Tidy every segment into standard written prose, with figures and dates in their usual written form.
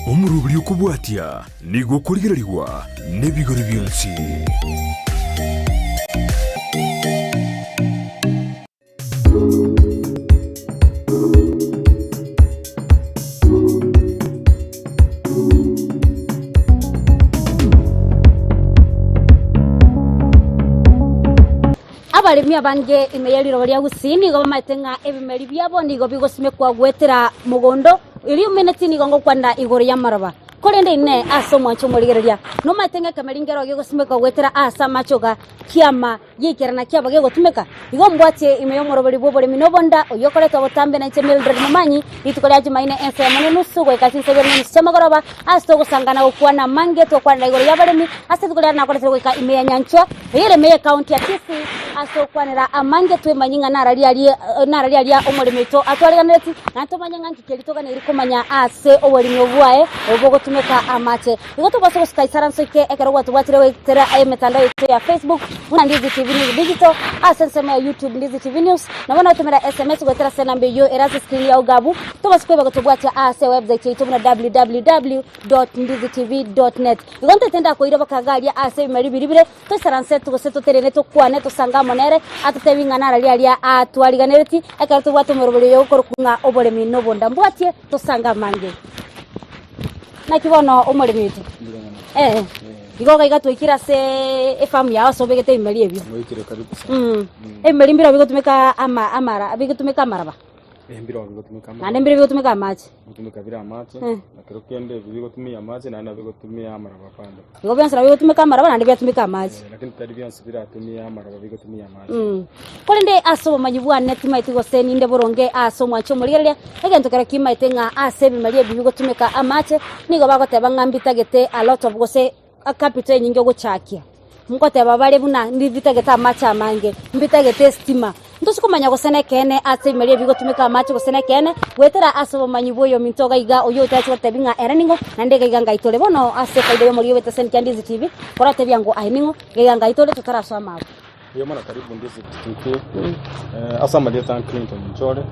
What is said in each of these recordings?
Omoroberi okobwatia nigo okorigererigwa nebigori bionsi. Abaremi abange ime ye riroba ria Gusii nigo bamaete ng'a ebimeri biabo nigo bigosimekwa goetera mogondo, erio omeneti nigo ngokwana igoro y'amaroba. Korende inee, ase omwancho omorigereria, nomaete ng'a ekemeri nkero gegosimekwa goetera ase amachoga kiama giaikerana kiaba gegotumeka? Igo mbwatie ime y'omoroberi bw'oboremi na obonda, oyio okoretwa botambe nainche Mildred Momanyi, rituko ria Jumaine ensa eyemo na enusu goika chinsa ibere na enusu chi'amagoroba, ase togosangana gokwana amange togokwanera igoro y'abaremi, ase rituko riane nakoretire goika ime ya Nyanchwa, eyio ere ime y'ecounty ya Kisii, ase ogokwanera amange twemanyie ng'a narari aria narari aria omoremi oito atwareganereti, naende tomanye ng'a nki keria toganeiri komanya ase oboremi obwo bwaye obo bogotumeka amache. Igo tobase gosuka isaranso ike ekero gwatobwatire goetera emetandao yaito ya Facebook buna Ndizi TV News Digital, ase ensemo ya YouTube Ndizi TV News, nabo notomera SMS goetera ase enamba eyio ere ase screen yao iga abwo. Tobase kweba gotobwatia ase ewebsite yaito buna www.ndizitv.net. Igo ntaete ndakoire baka iga aria ase ebimeri biria bire, toisaranse gose toterene tokwane tosange amo nere, atotebie ng'a narari aria atwariganereti ekero tobwate omoroberi oyo okorokwa ng'a oboremi nobonda. Mbwatie tosange amange. Naki bono omoremi oito? Eh, igo iga twaikire ase efamu yao ase obegete ebimeri ebio. Mwaikire karibu sana. Mm. Ebimeri mbiro bigotumeka ama amara bigotumeka amaraba Eh, mbiro bigotumeka naende amaraba. mbiro bigotumeka amache. Bigotumeka bire amache, Eh. na kero kende ebi bigotumia amache naende nabo bigotumia amaraba kando. Igo bionsi nabo bigotumeka amaraba naende biatumeka amache. Eh, lakini tari bionsi biratumie amaraba bigotumia amache. Mm. Korende ase obomanyi bwane timaeti gose ninde boronge ase omwancho omorigereria, egento kero kimaete ng'a ase ebimeri ebi bigotumeka amache, nigo bagoteba ng'a mbitagete a lot of gose a capital enyinge gochakia. Nkoteba bare buna mbitagete amache amange, mbitagete estima. Ntochi komanya gose nekeene ase ebimeri ebi bigotumeka amache gose nekeene, goetera ase obomanyi bwa oyominto iga iga oyio otachi gotebi ng'a ere ning'o, naende iga iga ngai tore. Bono ase efaida y'omorigia bw'eteseni kia Ndizi TV, korotebia ng'o aye ning'o, iga iga ngai tore totarasoa amaabo. Mbuya mono karibu Ndizi TV. Eh, ase amarieta Clinton Nchore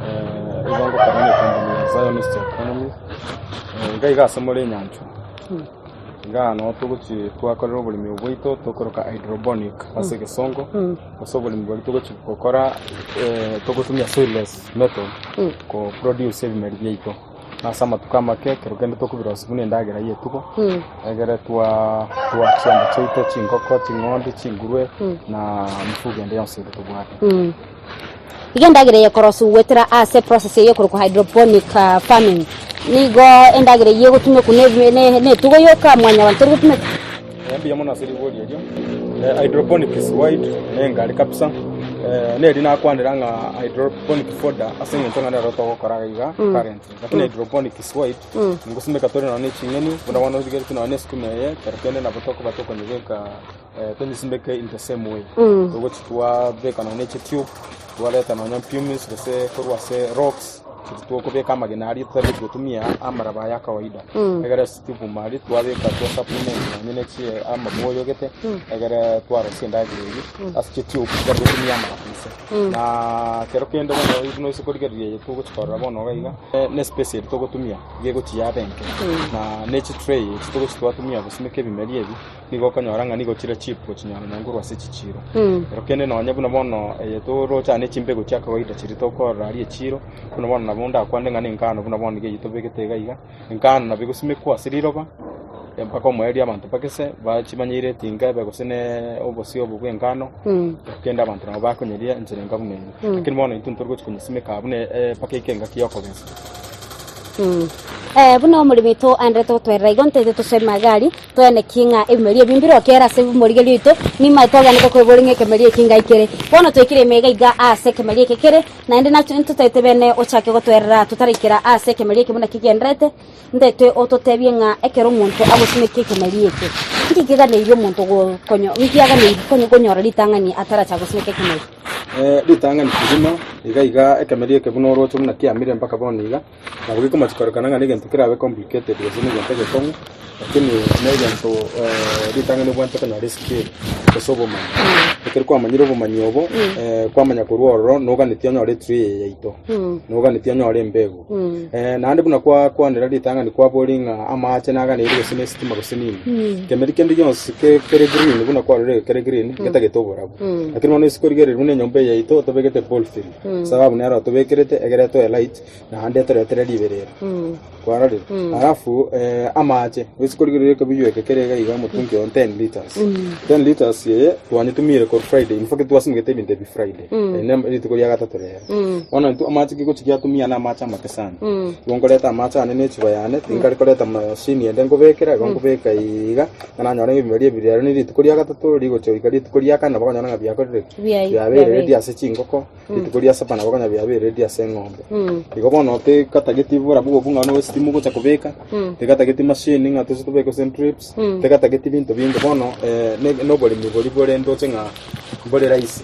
eh, igo ngokora na ecompany ya Zionist Economy eh, iga iga ase more enyanchwa iga noo togochi twakorera oboremi obo bwaito tokoroka hydroponic ase egesongo gose oboremi boria togochi gokora eh, togotumia soilless method ko produce ebimeri biaito. Na ase amatuko amake ekero kende tokobirosia buna endagera y'etugo, egere twa twa chiombe chiaito, chingoko, ching'ondi, chingurue, na mifugo ende yonsi ere tobwate. Iga endagera eye ekorosiwa goetera ase process eye ekorokwa hydroponic farming, nigo endagera eyio egotumekwa ne ne ne etugo yoka mwanyabanto tori gotumeka? Eh, mbuya mono ase ribori erio. Eh, hydroponic is wide, nengare kabisa. Eh, neri nakwanera ng'a hydroponic fodder ase eng'encho ng'a nero togokora iga currently. Lakini hydroponic is wide, ngosimeka tore nonya ne ching'eni, buna bono origeretie nonya ne esukuma eye, ekero kende nabo tokoba tokonyebeka eh, tonyesimeke in the same way. Togochi twabeka nonya ne chitube, twareta nonya pumice gose korwa ase rocks, chiria tokobeka amagena aria totari gotumia amaraba aya a kawaida. Egere ase chitube aria twabeka twa supplement nonya ne chie amaboyo gete, egere twarosia endagera eywo ase chitube totari gotumia amaraba inse. Na kero kende bono buna ase korigereria eye togochi korora bono iga iga, ne space eria togotumia iga egochi yaba enke. Na ne chitray echi togochi twatumia gosimeka ebimeri ebi, nigo okonyora ng'a nigo chire cheap gochinyora nonya korwa ase chichiiro. Kero kende nonya buna bono eye toroche aa ne chimbegu chia kawaida chiria tokorora aria echiiro, buna bono nabo ndakwane ng'a nengano buna bono iga eyio tobegete iga iga, engano nabo egosimekwa ase riroba, mpaka omoerio abanto bagese, bachimanyeire etinga ebe gose ne obosie obo bwa engano, kero kende abanto nabo bakonyeria enchera enga buna eyio. Lakini bono intwe ntori gochi konyesimeka abwo ne mpaka eike engaki ya okogesa. Eh, buna omoremi oito aenderete gotwerera igo ntaete tosome iga aria, toenekie ng'a ebimeri ebi mbire okere ase omorigerio oito, nimaete togenete koiboria ng'a ekemeri eki ngai kere. Bono twaikire ime iga iga ase ekemeri eke kere, naende nacho ntotaete bene ochake gotwerera totaraikera ase ekemeri eke buna kigendererete, ntaete ototebie ng'a ekero omonto agosimeka ekemeri eke, nki keganeirie omonto go konyo nki aganeirie konyo konyora ritang'ani atarachaka gosimeka ekemeri? Ritang'ani kegima, iga iga ekemeri eke buna oroche buna kiamire mpaka bono iga, nabo gekomachi korekana ng'a negento kerabe complicated gose na egento egekong'u, lakini na egento ritang'ani obwenerete konyora eskill gose obomanyi. Ekero kwamanyire obomanyi obo, kwamanya korwa ororo noganetie onyore etray eye yaito, noganetie onyore embegu. Naende buna kwakwanera ritang'ani kwaboria ng'a amache naganeire gose na esitima gose nini. Kemeri kende gionsi ke- kere green buna kwarorire kere green getagete oborabu. Lakini bono ase korigereria buna enyomba eye yaito tobegete poultry sababu nero tobekerete egere etoe light naende etoretere riberera. Kwarorire? Alafu amache ase korigereria ekebuyu eke kere iga iga omotungi oyo 10 litres. 10 litres eye twanyetumire korwa Friday in fact twasimegete ebinto ebi Friday. Eri ne rituko ria gatato rero. Bono intwe amache kegochi giatumia na amache amake sana. Igo nkoreta amache ane ne echupa yane, tinkari koreta machine ende nkobekera, igo nkobeka iga, ng'a nanyora ng'a ebimeri ebi rero ne rituko ria gatato, rigocha goika rituko ria kane nabo okonyora ng'a biakorire ki? Biai- Biabeire biabeire. ready ase chingoko, rituko ria saba nabo okonyora biabeire ready ase eng'ombe. Igo bono tikatageti borabu obwo ng'a no estima ogocha kobeka, tikatageti machine ng'a toche tobeke gose drips, tikatageti binto binge bono ne- noboremi boria bore ndoche ng'a mbore rahisi.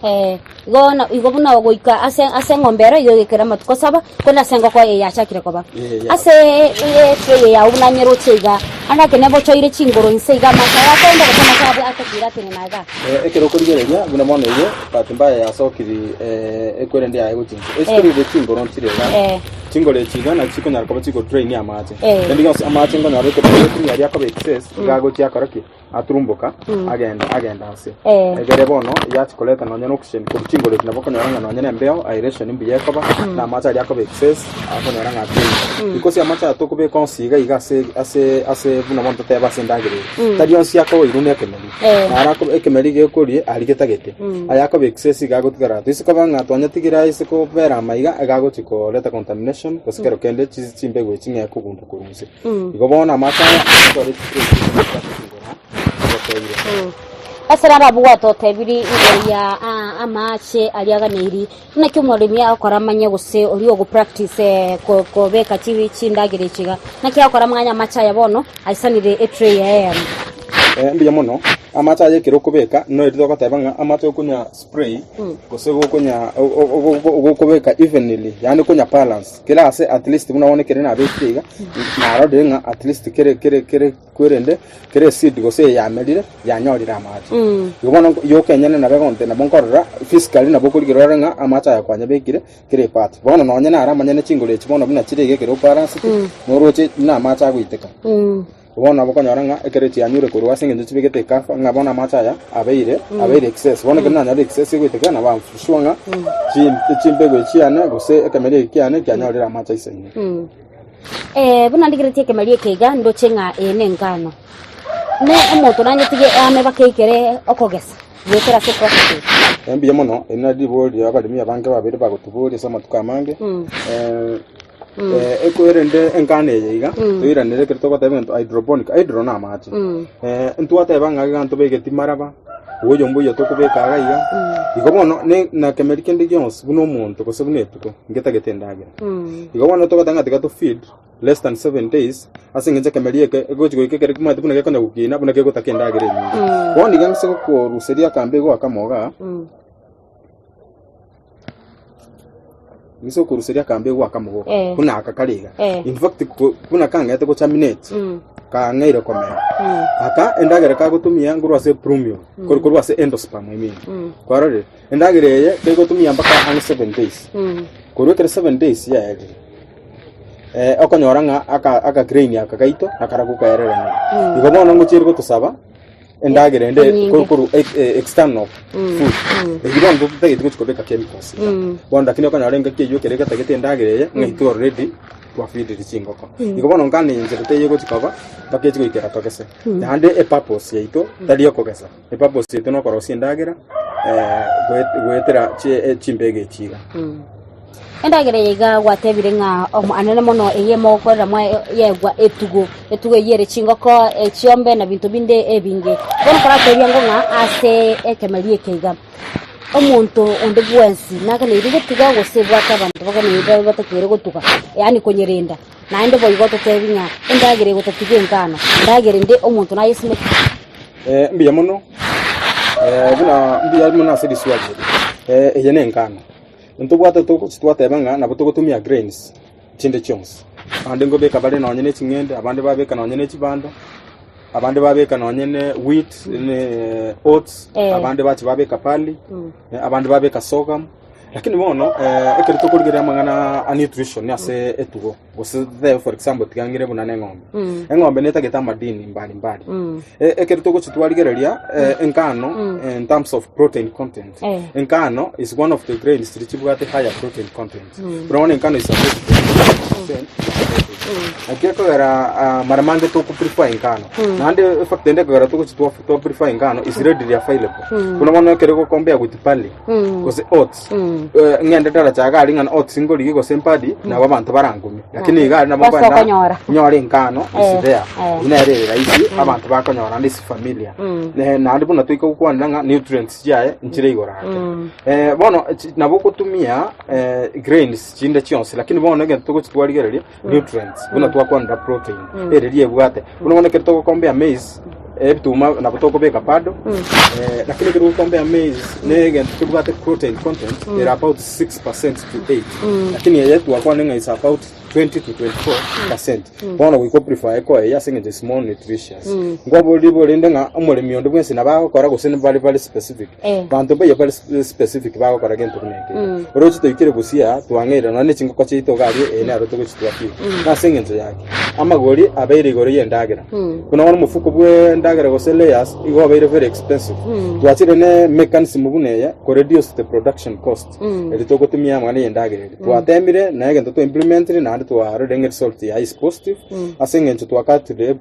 Eh, igo na- igo buna ogoika ase ase eng'ombe ero igo egekera amatuko saba, korende ase engoko eye yachakire koba. Eh, ya. Ase etray eye yago buna nyeroche iga, ande ekero nebochoire chingoro inse iga amache aya akoenda gose amache abwo atakeire atenene igaa. Eh, ekero okorigereria buna bono igo bahati mbaya yasokiri eh, ekwerende yaye gochia inse. Ase korigereria chingoro nchire iga, Eh. chingoro echi iga nachi chikonyara koba chigodrain amache. Eh. Kende gionsi amache nkonyora ekero ogotumia aria akoba excess, iga agochia akora ki? Aturumboka, agenda agenda ase. Eh. Egere bono yachia koreta nonya na oxygen korwa chingoro echi nabo okonyora ng'a nonya na embeo aeration mbuya ekoba, na amache aria akoba excess akonyora ng'a drain. Because amache aya tokobeka onsi iga iga ase ase ase buna bono totebe ase endagera eye, tari onsi akoirwa na ekemeri. Eh. Naro akoba ekemeri gekoria aria getagete, aya akoba excess iga agotigara ase koba ng'a twanyatigire ase kobera amaiga iga agochi koreta contamination gose kero kende chi chimbegu echi ng'a ekogunda korwa inse. Igo bono amache aya atware chikura. Ase raro abwo gwatotebirie igoro ya amache aria aganeiri, naki omoremi agokora amanye gose oria ogo practice kobeka chindagera echi iga, naki agokora amanye amache aya bono aisanire etray yaye eyemo. Mbuya mono, amache aya ekero okobeka, noerio togoteba ng'a amache okonywa spray, gose gokonya gokobeka evenly, yaani konya balance, kera ase at least buna bono ekere nabekire iga, narorire ng'a at least kere kere kere kwerende kere eseed gose eyamerire yanyorire amache. Igo bono yoka enyene nabo egonte nabo nkorora physically nabo okorigereria orore ng'a amache aya kwanyabekire kera epart. Bono nonye naro amanyene chingoro echi bono buna chire iga ekero obalanceti, noroche buna amache agoiteka. Bono nabo okonyora ng'a ekero chianyure korwa ase engencho chibegete ekafa, ng'a bono amache aya abeire abeire excess. Bono ekero nanyora excess egoiteka nabo am sure ng'a chimbegu echi chiane gose ekemeri eke kiane kianyorire amache aisaine. Buna ndigeretie ekemeri eke iga, ndoche ng'a eye nengano. Ne omonto nanyetige eame baka eikere okogesa, goetera ase eprocess eye. Mbuya mono, eri nario riborio abaremi abange babeire bagotuboria ase amatuko amange. Ekwerende enkano eye iga, toiranere ekero togoteba egento hydroponic, hydro na amache. Ntwateba ng'a iga ntobegeti maraba, oyo mbuya tokobeka iga iga, igo bono ne na kemeri kende gionsi buna omonto gose buna etugo, ngetagete endagera. Igo bono togoteba ng'a tiga to feed less than 7 days, ase eng'encho ekemeri eke egochi goika ekere kimanyete buna gekonya gokina, buna kegotaka endagera enyinge. Bono iga ng'ise gokoruseria akambe igo akamo igaa, Gose okoruseria akambe igo akamo goka, Eh. buna aka kare iga. Eh. In fact, buna kang'ete gochaminate, kang'eire komera. Aka endagera kagotumia nkorwa ase plumule, korwa ase endosperm I mean. Kwarorire? Endagera eye kegotumia mpaka ang'e 7 days. Korwa ekero 7 days yaerire, okonyora ng'a aka aka grain aka gaito nakarabwo kaereranirie. Igo bono ngochiere gotosaba, endagera ende Enyinge. korwa external food eyio bono totagete gochi kobeka chemicals iga. Bono lakini okonyora engaki eyio ekero egetagete endagera eye ng'a intwe already twafeedire chingoko. Igo bono nkane enchera teiyo egochi koba mpaka echi goikera togese. Naende epurpose yaito tari okogesa, epurpose yaito nokorosia endagera goetera chimbega echi iga. Endagera eye iga gwatebire ng'a anene mono eye mogokorera yegwa etugo, etugo eyio ere chingoko, chiombe na binto binde ebinge. Bono koratebie ango ng'a ase ekemeri eke iga, omonto onde bwensi naganeiri gotuga gose ebwate abanto baganeiri batakeire gotuga, yaani konyerenda. Naende boigo totebi ng'a endagera egotatiga engano, endagera ende omonto nayesimeke. Mbuya mono. Eh, buna mbuya mono ase riswali eri. Eh, eye nengano. Ntobwate togochi twateba ng'a nabo togotumia grains chinde chionsi. Abande nkobeka bare nonye ne ching'ende, abande babeka nonye ne chibando, abande babeka nonye ne wheat, ne oats, Eh. abande bachi babeka barley, eh, abande babeka sorghum. Lakini bono eh, ekero tokorigereria amang'ana a nutrition ase etugo, gose totebe for example tiga ng'ire buna na eng'ombe. Eng'ombe netagete amadini mbali mbali. Ekero togochi twarigereria eh, engano in terms of protein content. Eh. Engano is one of the grains chiria chibwate higher protein content. Buna bono engano is about 20% protein. Naki ekogera ah, mara mange toko prefer engano. Naende efact ende ekogera togochi twa twa prefer engano is readily available. Buna bono ekero ogocompare with barley gose oats Eh, ng'ende daraja iga aria ng'a oats ngorigia gose mpadi nabo abanto barangumie lakini iga aria nabo Base nkwenda okonyora. nyore engano is Eh, there eh. Eyio nere ere rahisi abanto bakonyora naende is familiar Ne- naende buna toika gokwanera ng'a nutrients chiaye nchire igoro ake Eh, bono chi- nabo ogotumia eh, grains chinde chionsi lakini bono egento togochi twarigereria nutrients buna twakwanera protein ere riebwate buna bono ekero togocompare maize ebituma nabo tokobeka bado eh, lakini ekero ogocompare maize na egento kebwate protein content ere about 6% to 8 lakini eye twakwana ng'a is about 20 to 24% bono goika oprefer ekoe ase eng'encho is more nutritious nkwaboria borende ng'a omoremi onde bwensi nabo agokora gose nibare bare specific Eh. Banto mbaye bare specific bagokora gento buna eke. Oroche toikire gusii twang'eire nonya ne chingoko chiaito iga aria eye nero togochitwa pi. Nase eng'encho yaki, amagori abeire igoro y'endagera. Buna bono omofuko bw'endagera gose layers igo obeire very expensive. Twachire ne mechanism buna eye ko reduce the production cost eri togotumia amang'ana y'endagera eri. Twatemire na egento twa implementire naende twarorire ng'a result yaye is positive ase eng'encho twakatire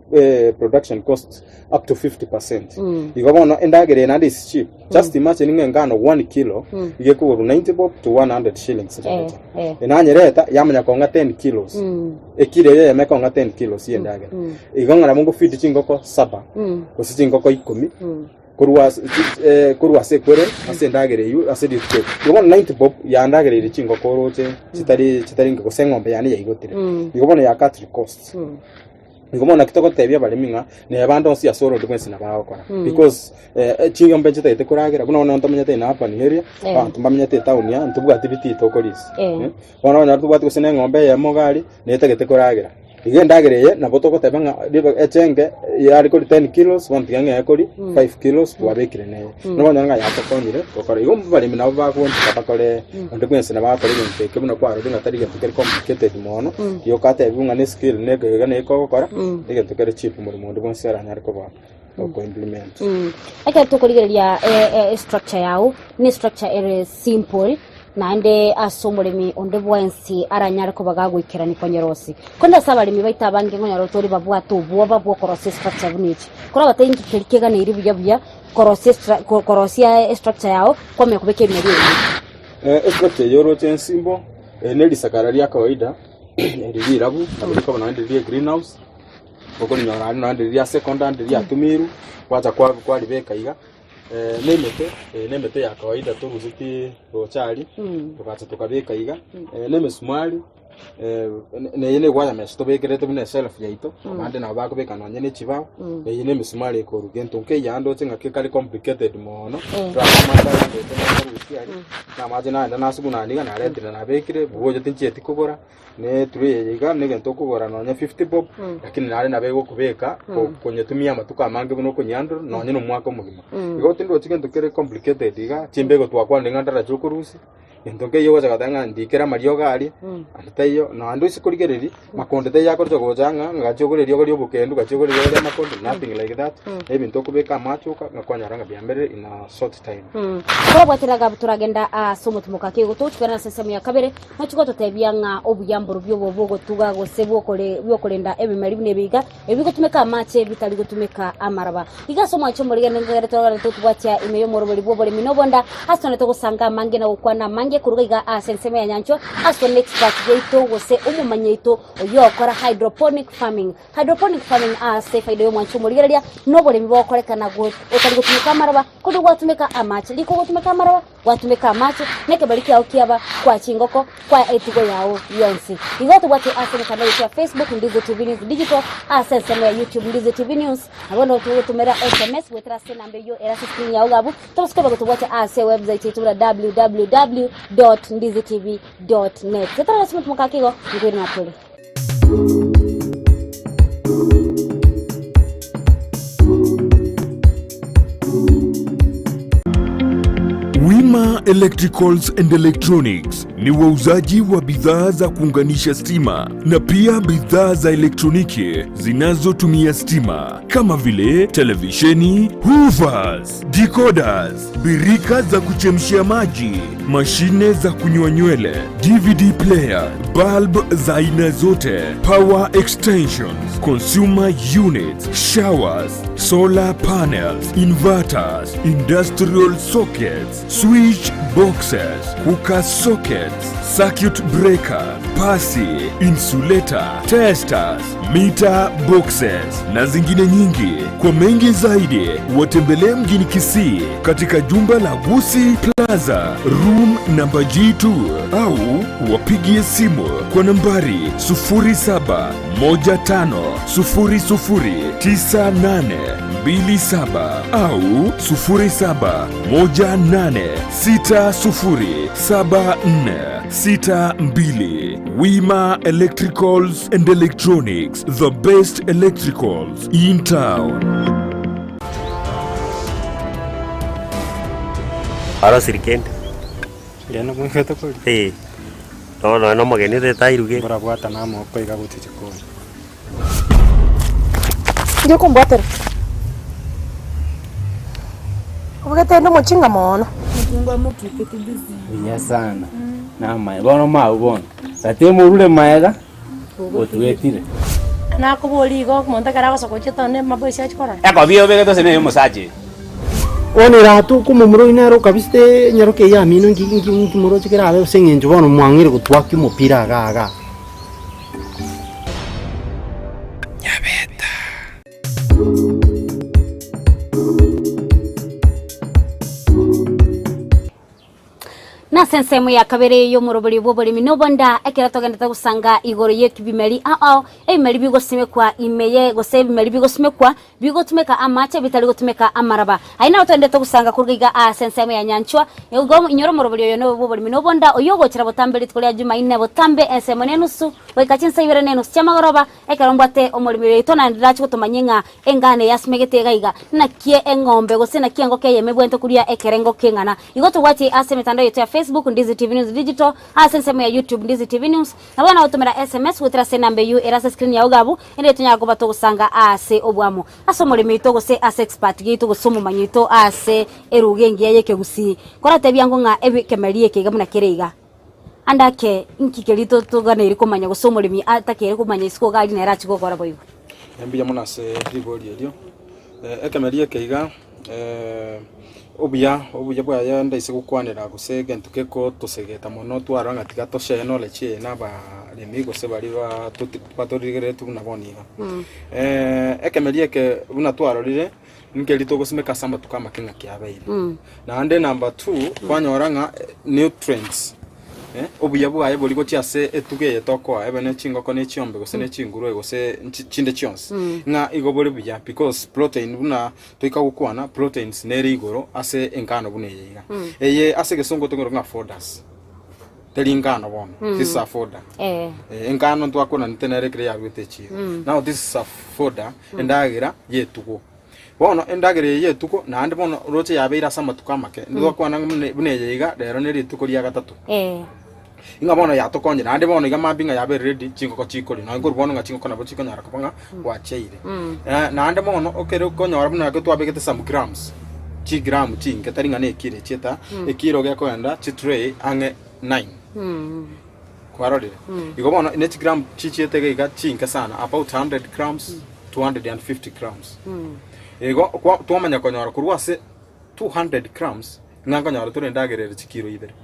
production cost up to 50%. Igo bono endagera eye naende is cheap. Just imagine ng'a engano 1 kilo iga ekogorwa 90 bob to 100 shillings Eh, reja. eh. Enanyereta yamanya kong'a 10 kilos. Ekilo eye eyemo ekong'a 10 kilos ya endagera. Igo ng'a nabo ngofeed chingoko saba gose chingoko ikomi korwa ase chi- eh, korwa ase ekwere ase endagera eywo ase rituko eri. Igo bono 90 bob yandagereire chingoko oroche chitari chitari inke gose eng'ombe yane yaigotire. Igo bono ya cut costs. Nigo bono naki togotebia abaremi ng'a neba ande onsi ase orori bwensi nabo agokora. Because eh, ching'ombe nchitagete koragera, buna bono ntomenyete in urban area, Eh. abanto mbamenyete etown aa, ntobwati bitii tokorisia. Eh. Eh, Bono onye tobwati gose na eng'ombe eyemo iga aria, netagete koragera. Iga endagera eye nabo togoteba ng'a riba echenge yare kori 10 kilos, bono tiga ng'a ekori 5 kilos twabekire neye. Nabo okonyora ng'a yatokonyire gokora igo, abaremi nabo bagoonchoka bakore onde bwensi nabo agokora egento eke buna kwarorire ng'a tari gento kere complicated mono, rioka atebiwe ng'a ne skill na ekegega na eke ogokora, egento kere cheap moremo onde bwensi aranyare koba oko implement. Ekero tokorigereria estructure yao, ne estructure ere simple, naende ase omoremi onde bwensi aranyare koba gagoikerania konyerosia. Korende ase abaremi baito abange nkonyora tori babwate obwoba bw'okorosia estructure buna echi. Korabate inki keria keganeiri buya buya korosia estra korosia estructure yao kwamanya kobeka emeria eyio. Estructure eye oroche ensimbo, eri ne risakara ria kawaida, eri rirabu, nabo rikoba naende riria egreenhouse, okorinyora aria naende riria secondary riatumirwe, gwacha kwa kwaribeka iga, na emete, eye na emete ya kawaida torusetie roche aria, togacha tokabeka iga, na emesumari. Neye negwaya mesh tobekerete buna eshelf yaito, abande nabo bakobeka nonye ne chibao, eye ne emisumari ekoru gento nkeiyo ande oche ng'aki kare complicated mono, torake amache aya ndete nakorusia aria, na amache naenda nasugunani iga naretire nabekire, bogocha tinchieti kogora, ne etray eye iga na egento okogora nonye 50 bob, lakini nare nabo egokobeka ko- konyetumia amatuko amange buna okonyehandle nonye na omwaka omogima. Igo tindochi gento kere complicated iga, chimbego twakwanire ng'a ndarache okorusia. Gento nkeiyo ogocha goteba ng'a ndikere amariogo aria, ande taiyo, naende ase korigereria, makonde taiyo akorocha gocha ng'a ngachia ogore eriogo ria obokendu, gachia ogore eriogo ria amakonde, nothing like that, ebinto okobeka amache oka, ng'a kwanyora ng'a biamerire in a short time. Korobwatera Gabu toragenda ase omotumoka ake igo togochikwana ase ensemo ya kabere, nochi gototebia ng'a obuya mborobio obo bw'ogotuga gose bw'okore bw'okorenda ebimeri buna ebi iga, ebi bigotumeka amache bitari gotumeka amaraba. Iga ase omwancho omorigende nkogere torogane totobwatia ime y'omoroberi bw'oboremi na obonda, ase tone togosanga amange na gokwana amange. amange koruga iga ase ensemo ya nyanchwa ase one expert yaito gose omomanyi oito oyio okora hydroponic farming. Hydroponic farming ase efaida y'omwanchi omorigereria noboremi bogokorekana otari gotumeka amaroba korende gwatumeka amache. Riko ogotumeka amaroba gwatumeka amache na ekebari kiao kiaba kwa chingoko kwa etugo yao yonsi. Igo tobwate ase emetandao yaito ya Facebook Ndizi TV News Digital ase ensemo ya YouTube Ndizi TV News nabo notogotomera SMS goetera ase enamba eyio ere ase screen yao iga abwo tobase koba gotobwate ase ewebsite yaito buna www dot ndizitv dot net. Getara ase omotumo kake igo nkoirana tore. Wima Electricals and Electronics ni wauzaji wa bidhaa za kuunganisha stima na pia bidhaa za elektroniki zinazotumia stima kama vile televisheni, hoovers, decoders, birika za kuchemshia maji, mashine za kunyoa nywele, DVD player, bulb za aina zote, power extensions, consumer units, showers, solar panels, inverters, industrial sockets, switch boxes, cooker sockets, circuit breaker, pasi, insulator, testers, meter boxes na zingine nyingi. Kwa mengi zaidi, watembelee mjini Kisii katika jumba la Gusii Plaza room namba G2 au wapigie simu kwa nambari 0715009827 au 0718607462. Wima Electricals and Electronics, the best electricals in town. Arosiri kende. Erio nobwenerete koria. Ee. Bono nonya nomogeni otete airuge. Mborabwatane amaboko iga gochia chikoni. Inche okombwatera. Obegete inde omochinga mono. Buya sana, namaye bono mao bono, tata emorure maega, otwetire. Nakoboria igo, omonto ekero agosoka gochia etown na emaboisi achia korora. Ekobia obegete ase neye omosacha eye. Bono erato okomomura oyio nere okabisete enyaroka eyio yamino nki nki nki moroche kerabe ase eng'encho bono mwang'eire gotwakia omopira iga igaa. Nase ensemo ya kabere y'omorobori bw'oboremi nobonda, ekero togendete gosanga igoro y'ebimeri ao ao, ebimeri bigosimekwa ime ye gose ebimeri bigosimekwa bigotumeka amache bitari gotumeka amaraba. Ayio naro togendete gosanga korwa iga ase ensemo ya nyanchwa, igo inyora omorobori oyo nobe bw'oboremi nobonda, oyio ogochera botambe rituko ria Jumaine botambe ensemo na enusu goika chinsa ibere na enusu chi'amagoroba, Ekero mbwate omoremi oito naende ndache gotomanyia ng'a engano eye asimegete iga iga, naki eng'ombe gose naki engoko eyemo ebwenerete koria ekerengo keng'ana. Igo tobwatie ase emetandao yaito ya Facebook, Ndizi TV News Digital, ase ensemo ya YouTube, Ndizi TV News, nabo bono gotomera SMS goetera ase enamba eyio ere ase screen yao iga abwo, erinde tonyare koba togosanga ase oboamo. Ase omoremi oito gose ase expert yaito gose omomanyi oito ase eruga engiya y'ekegusii, koratebia ango ng'a ekemeri eke iga buna kere iga. Ande ake, inki keria toganeiri komanya gose omoremi atakeire komanya isiko iga aria nere achie gokora boigo? Mbuya mono ase ribori erio. Ekemeri eke iga, obuya obuya bwaye ndaise gokwanera gose egento gekotosegeta mono twarora ng'a tiga toshare knowledge eye na abaremi gose baria batorigereretie buna bono iga. Ekemeri eke buna twarorire. Nkeri togosimeka ase amatuko amake ng'a kiabeire. Naende number two, kwanyora ng'a nutrients eh, obuya bwaye bori gochia ase etugo eye tokoa ebe ne chingoko ne chiombe gose ne chingurue gose nchi- chinde chionsi ng'a igo bore buya because protein buna toika gokwana proteins nere igoro ase engano buna eye iga. Eye ase egesongo tokoroka ng'a fodders. Teri engano bono, this is a fodder. Eh. Eh, engano ntwakonanete nere ekero yaruete echiro. Now this is a fodder, endagera y'etugo. Bono endagera eye y'etugo naende bono roche yabeire ase amatuko amake. Ntwakwana ng'a buna buna eye iga rero ne rituko ria gatato. Eh. Ng'a bono yatokonyire naende bono iga mambia ng'a yabeire ready chingoko chikoria. Nonya nkorwa bono ng'a chingoko nabo chikonyara koba ng'a gwacheire. Naende bono ekero okonyora buna ekero twabegete some grams, chigramu chinke tari ng'a ne ekiro echieta, ekiro gekogenda chitray ang'e nine. Kwarorire? Igo bono ne chigramu chichiete iga iga chinke sana about 100 grams, 250 grams. Igo kwa twamanya konyora korwa ase 200 grams, ng'a nkonyora tore endagera ere chikiro ibere.